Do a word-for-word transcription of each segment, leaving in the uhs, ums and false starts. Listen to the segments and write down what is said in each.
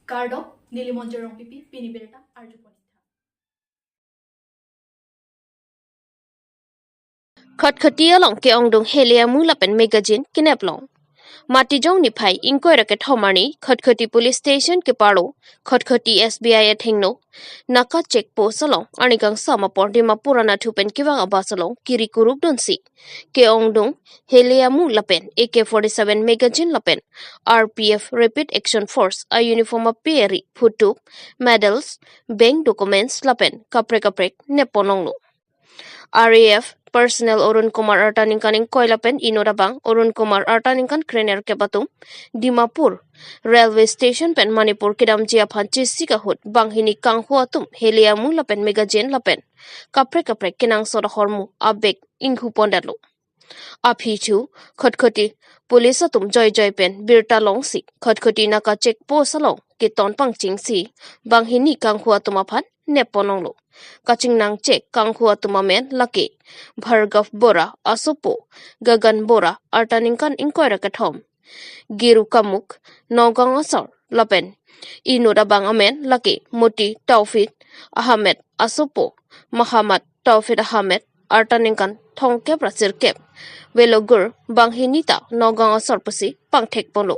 Kardom, neli Monjir Rongpipi, pini birta arjupon itha. Khatkhati along ke-ongdung Hele Amu lapen magazine kenep long. Matijong niphai ingkoi ra kethom arni Khatkhati Police Station keparo, Khatkhati S B I athengno, naka check post along arni kangsam apor Dimapur anatthu pen kevang a-bus along kiri kuruk dunsi ke-ongdung Hele Amu lapen A K forty-seven magazine lapen R P F Rapid Action Force a-uniform ape ari, photo, medals, bank documents lapen kaprek kaprek neppon longlo. R A F personnel Arun Kumar arta ningkan ingkoi lapen inut abang Arun Kumar arta ningkan krenerkep atum Dimapur railway station pen Manipur kedamji aphan chesik ahut banghini kanghu atum Hele Amu lapen magazine lapen kaprek kaprek kenangsot ahormu a-bag inghupon detlo. Aphi chu Khatkhati police atum joijoi pen birta longsi Khatkhati naka check post along keton pangchengsi banghini kanghu atum aphan neppon longlo. Kachingnang check kanghu atum amen lake Bhargav Bora asopo Gagan Bora arta ningkan ingkoi ra kethom, Giru Kamuk, Nagaon asor, lapen inut abang amen lake Moti Taufik Ahmed asopo Mahamat Taufik Ahmed arta ningkan thomkep ra sirkep, velogur banghini ta Nagaon asor pusi pangthekponlo.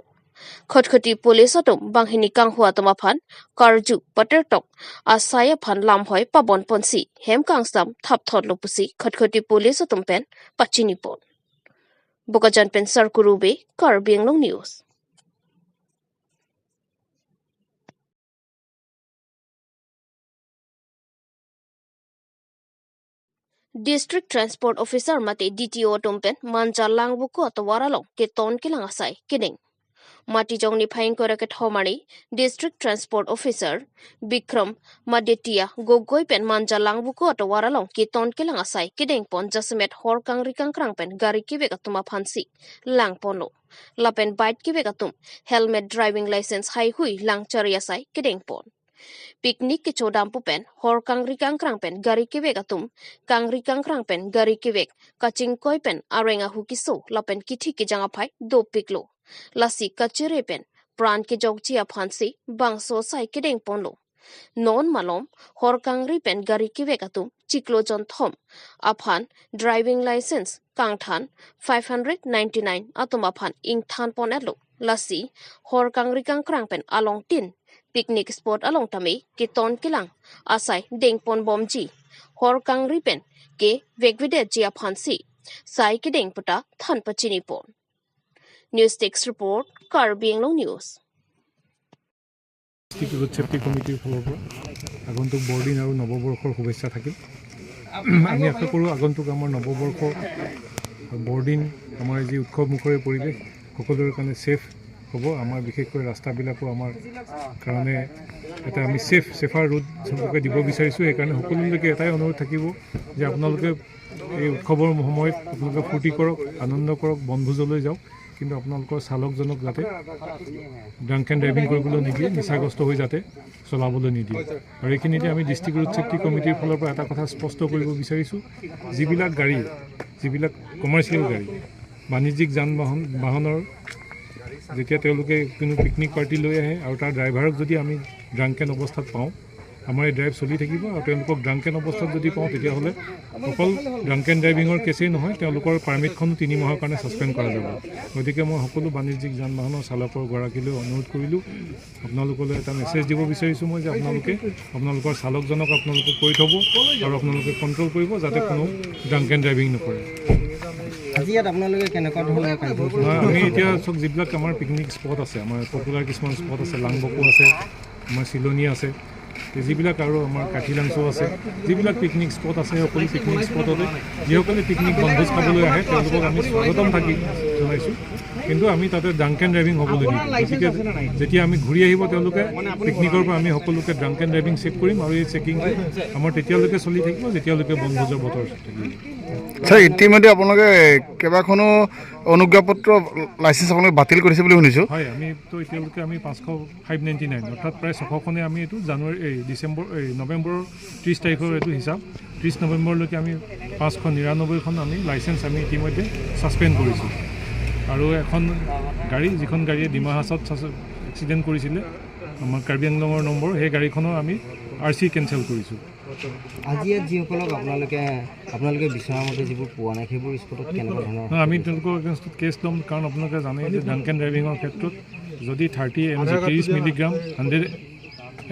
Khatkhati police atum banghini kanghu atum aphan karju patertok asai aphan lamhoi pabonponsi hem kangsam thapthotlo pusi Khatkhati police atum pen pachinipon. Bokajan pen Sarkuru Bey, Karbi Anglong News. District Transport Officer mate D T O atum pen Manja Langvoku atovar along keton kelang asai kedeng. Matijong niphai ingkoi ra kethom arni District Transport Officer Bikram Madetia Gogoi pen Manja Langvoku atovar along keton kelang asai kedengpon jasemet hor kangri kangkrang pen gari kevek atum aphansi langponlo. Lapen bike kevek atum helmet, driving license haihui langchari asai kedengpon. Picnic kechodam pu pen hor kangri kangkrang pen gari kevek atum, kangri kangkrang pen gari kevek kachingkoi pen areng ahu keso lapen kithi kejang aphai dopiklo. Lasi kachere pen pran kejokji aphansi bangso asai kedengponlo. Non malom hor kangri pen gari kevek atum chiklo jonthom aphan driving license kangthan five hundred ninety-nine atum aphan ingthanpon-etlo. Lasi hor kangri kangkrang pen alongtin picnic spot along tame keton kelang asai dengponbomji hor kangri pen kevekvedetji aphansi sai kedeng puta than pachinipon. News Desk Report, Karbi Anglong News. District road safety কমিটিৰ ফালৰ পৰা আগন্তুক বৰদিন আৰু নৱবৰ্ষৰ শুভেচ্ছা থাকিল। আমি আশা কৰোঁ আগন্তুক আমাৰ নৱবৰ্ষ, বৰদিন, আমাৰ যি উৎসৱমুখৰ এই পৰিৱেশ সকলোৰে কাৰণে ছেফ হ'ব। আমাৰ বিশেষকৈ ৰাস্তাবিলাকো আমাৰ কাৰণে এটা আমি ছেফ, ছেফাৰ ৰোড চবকে দিব বিচাৰিছোঁ। সেইকাৰণে সকলোলৈকে এটাই অনুৰোধ থাকিব যে আপোনালোকে এই উৎসৱৰ সময়ত আপোনালোকে ফূৰ্তি কৰক, আনন্দ কৰক, বনভোজলৈ যাওক, কিন্তু আপোনালোকৰ চালকজনক যাতে ড্ৰাংক এণ্ড ড্ৰাইভিং কৰিবলৈ নিদিয়ে, নিচাগ্ৰস্ত হৈ যাতে চলাবলৈ নিদিয়ে। আৰু এইখিনিতে আমি ডিষ্ট্ৰিক্ট ৰোড ছেফটি কমিটিৰ ফালৰ পৰা এটা কথা স্পষ্ট কৰিব বিচাৰিছোঁ, যিবিলাক গাড়ী, যিবিলাক কমাৰ্চিয়েল গাড়ী, বাণিজ্যিক যান বাহন, বাহনৰ যেতিয়া তেওঁলোকে কোনো পিকনিক পাৰ্টি লৈ আহে আৰু তাৰ ড্ৰাইভাৰক যদি আমি ড্ৰাংক এণ্ড অৱস্থাত পাওঁ, আমাৰ এই ড্ৰাইভ চলি থাকিব। আৰু তেওঁলোকক ড্ৰাংক এণ্ড অৱস্থাত যদি পাওঁ, তেতিয়াহ'লে অকল ড্ৰাংক এণ্ড ড্ৰাইভিঙৰ কেছেই নহয়, তেওঁলোকৰ পাৰ্মিটখনো তিনি মাহৰ কাৰণে ছাছপেণ্ড কৰা যাব। গতিকে মই সকলো বাণিজ্যিক যান বাহনৰ চালকৰ গৰাকীলৈ অনুৰোধ কৰিলোঁ, আপোনালোকলৈ এটা মেছেজ দিব বিচাৰিছোঁ মই যে আপোনালোকে আপোনালোকৰ চালকজনক আপোনালোকে কৈ থ'ব আৰু আপোনালোকে কণ্ট্ৰল কৰিব যাতে কোনো ড্ৰাংক এণ্ড ড্ৰাইভিং নকৰে। আজি ইয়াত আপোনালোকে কেনেকুৱা ধৰণৰ কাৰ্যসূচী? আমাৰ, আমি এতিয়া চাওক, যিবিলাক আমাৰ পিকনিক স্পট আছে, আমাৰ পপুলাৰ কিছুমান স্পট আছে, লাংবকো আছে, আমাৰ চিলনী আছে, এই যিবিলাক আৰু আমাৰ কাঠিলাংচো আছে, যিবিলাক পিকনিক স্পট আছে, সকলো পিকনিক স্পটতে যিসকলে পিকনিক বনভোজ খাবলৈ আহে তেওঁলোকক আমি স্বাগতম থাকি জনাইছোঁ। কিন্তু আমি তাতে ড্ৰাংক এণ্ড ড্ৰাইভিং হ'বলৈ নিদিওঁ। গতিকে যেতিয়া আমি ঘূৰি আহিব তেওঁলোকে পিকনিকৰ পৰা, আমি সকলোকে ড্ৰাংক এণ্ড ড্ৰাইভিং চেক কৰিম আৰু এই চেকিং আমাৰ তেতিয়ালৈকে চলি থাকিব যেতিয়ালৈকে বনভোজৰ বতৰ থাকিব। ছাৰ, ইতিমধ্যে আপোনালোকে কেইবাখনো অনুজ্ঞাপত্ৰ, লাইচেন্স আপোনালোকে বাতিল কৰিছে বুলি শুনিছোঁ। হয়, আমিতো এতিয়ালৈকে আমি পাঁচশ, ফাইভ নাইণ্টি নাইন, অৰ্থাৎ প্ৰায় ছশখনে আমি এইটো জানুৱাৰী, এই ডিচেম্বৰ, এই নৱেম্বৰৰ ত্ৰিছ তাৰিখৰ এইটো হিচাপ। ত্ৰিছ নৱেম্বৰলৈকে আমি পাঁচশ নিৰান্নব্বৈখন আমি লাইচেন্স আমি ইতিমধ্যে ছাছপেণ্ড কৰিছোঁ। আৰু এখন গাড়ী, যিখন গাড়ীয়ে ডিমা হাছাওত ছাছ-, এক্সিডেণ্ট কৰিছিলে, আমাৰ কাৰ্বি আংলঙৰ নম্বৰ, সেই গাড়ীখনৰ আমি আৰ চি কেঞ্চেল কৰিছোঁ। আজি ইয়াত যিসকলক আপোনালোকে আপোনালোকে বিচৰা মতে যিবোৰ পোৱা নাই, সেইবোৰ স্পটত কেনেকুৱা ধৰণৰ? নহয়, আমি তেওঁলোকৰ এগেইনষ্টত কেছ ল'ম, কাৰণ আপোনালোকে জানে যে ড্ৰাংক এণ্ড ড্ৰাইভিঙৰ ক্ষেত্ৰত যদি থাৰ্টি এম জি, ত্ৰিছ মিলিগ্ৰাম হাণ্ড্ৰেড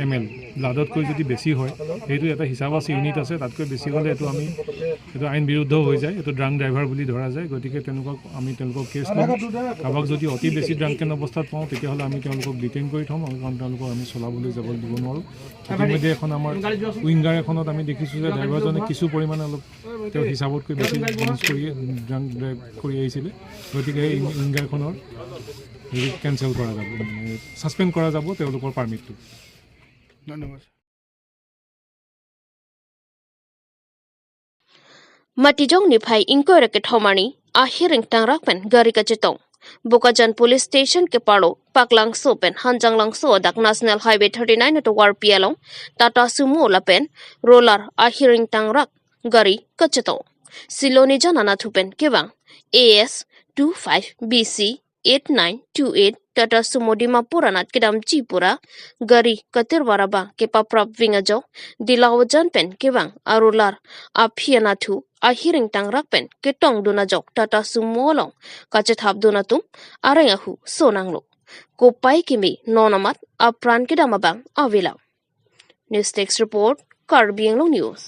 এম এল ব্লাডতকৈ যদি বেছি হয়, সেইটো এটা হিচাপ আছে, ইউনিট আছে, তাতকৈ বেছি হ'লে এইটো আমি এইটো আইন বিৰুদ্ধ হৈ যায়, এইটো ড্ৰাংক ড্ৰাইভাৰ বুলি ধৰা যায়। গতিকে তেওঁলোকক আমি তেওঁলোকক কেছ ল'ম। কাৰোবাক যদি অতি বেছি ড্ৰাংকেন অৱস্থাত পাওঁ, তেতিয়াহ'লে আমি তেওঁলোকক ডিটেইন কৰি থ'ম, কাৰণ তেওঁলোকক আমি চলাবলৈ যাবলৈ দিব নোৱাৰোঁ। ইতিমধ্যে এখন আমাৰ উইংগাৰ এখনত আমি দেখিছোঁ যে ড্ৰাইভাৰজনে কিছু পৰিমাণে অলপ তেওঁ হিচাপতকৈ বেছি ইউজ কৰি ড্ৰাংক ড্ৰাইভ কৰি আহিছিলে। গতিকে এই উইংগাৰখনৰ হেৰি কেঞ্চেল কৰা যাব, ছাছপেণ্ড কৰা যাব তেওঁলোকৰ পাৰ্মিটটো। ধন্যবাদ। Matijong niphai ingkoi ra kethom arni ahiring tangrak pen gari kachetong. Bokajan Police Station kepalo Paklangso pen Hanjanglangso adak National Highway thirty nine atovarpi along Tata Sumo lapen Roller ahiring tangrak gari kachetong. Silonijan anatthu pen kevang A S two five B C eight nine two eight Tata Sumo Dimapur anat kedamji pura gari katirvar abang kepaprap ving ajok Dilaojan pen kevang a-roller aphi anatthu ahiring tangrak pen ketongdun ajok Tata Sumo along kachethapdun atum areng ahu sonanglo. Kopai kimi non amat apran kedam abang avelang. News Desk Report, Karbi Anglong News.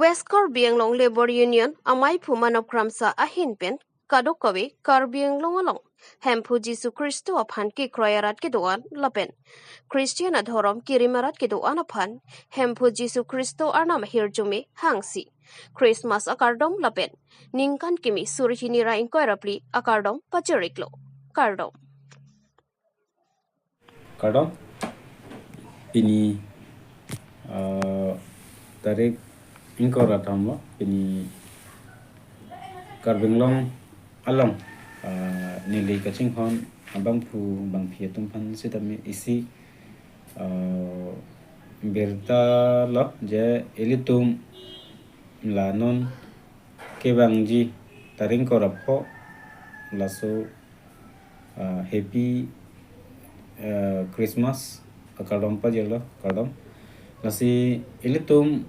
West Karbi Anglong Labour Union amei aphu Manop Kramsa ahin pen kadokave Karbi Anglong along Hemphu Jisu Khristo aphan kekroi arat kedo-an lapen Christian adhorom kirim arat kedo-an aphan Hemphu Jisu Khristo arnam ahirjume hangsi Christmas akardom lapen ningkan kimi suri hini ra ingkoi ra phli akardom pachiriklo. Kardom. Kardom. Pini, eh, tarik ingkoi ra thom lo, pini Karbi Anglong along, eh, neli kachinghon abangphu bangphi atum aphan sitame isi, eh, birta lo je ilitum la non kevangji tarik ingkoi ra pho laso, ah, Happy, ah, Christmas akardom pajirlo, kardom. Lasi ilitum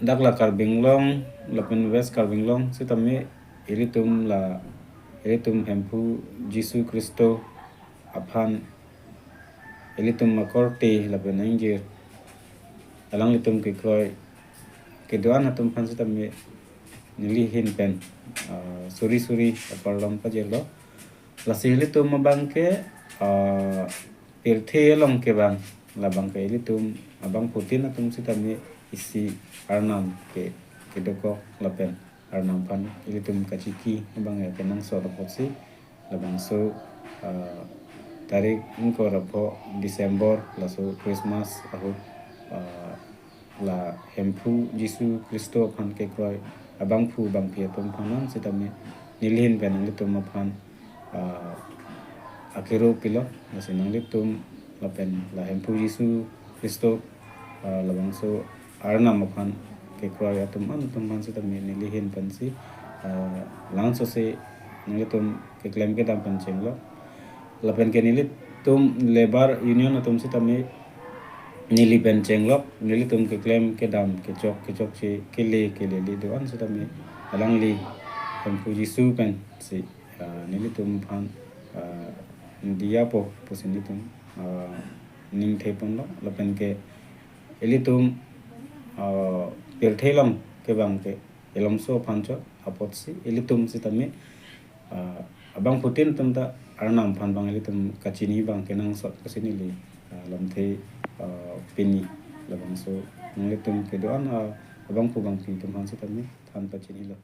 dak la Karbi Anglong lapen West Karbi Anglong sitame ilitum la ilitum Hemphu Jisu Khristo aphan ilitum akorte lapen ingjir alanglitum kekroi kedo-an atum aphan sitame neli ahin pen, ah, suri suri akardom pajirlo. Lasi ilitum abang ke, ah, pirthe along kevang labang ke ilitum abangphutin atum sitame isi arnam ke kedokok lapen arnam aphan ilitum kachiki abang ya kenangsot apotsi labangso, ah, tarik ingkoi ra pho December laso Christmas ahut, ah, la Hemphu Jisu Khristo aphan kekroi abangphu bangphi atum aphan sitame neli ahin pen nanglitum aphan, ah, akero pilo, lasi nanglitum lapen la Hemphu Jisu Khristo, ah, labangso arnam aphan kekroi atum an atum aphan sitame neli ahin pensi, ah, langsose nanglitum keklem kedam pen chenglo. Lapen ke nelitum Labour Union atum sitame neli pen chenglok, nelitum keklem kedam kechok kechokche kele kelele do-an sitame alangli Hemphu Jisu pensi, ah, nelitum aphan, ah, diya po pusi nelitum, ah, ningthe ponlo. Lapen ke ilitum, ah, pirthe along kevang ke ilomso aphan chot apotsi ilitum sitame, ah, abangphutin atum ta arnam aphan abang ilitum kachini abang kenangsot pusi neli, ah, lamthe, ah, pini labangso nanglitum kedo-an, ah, abangphu bangphi atum aphan sitame than pachinilo.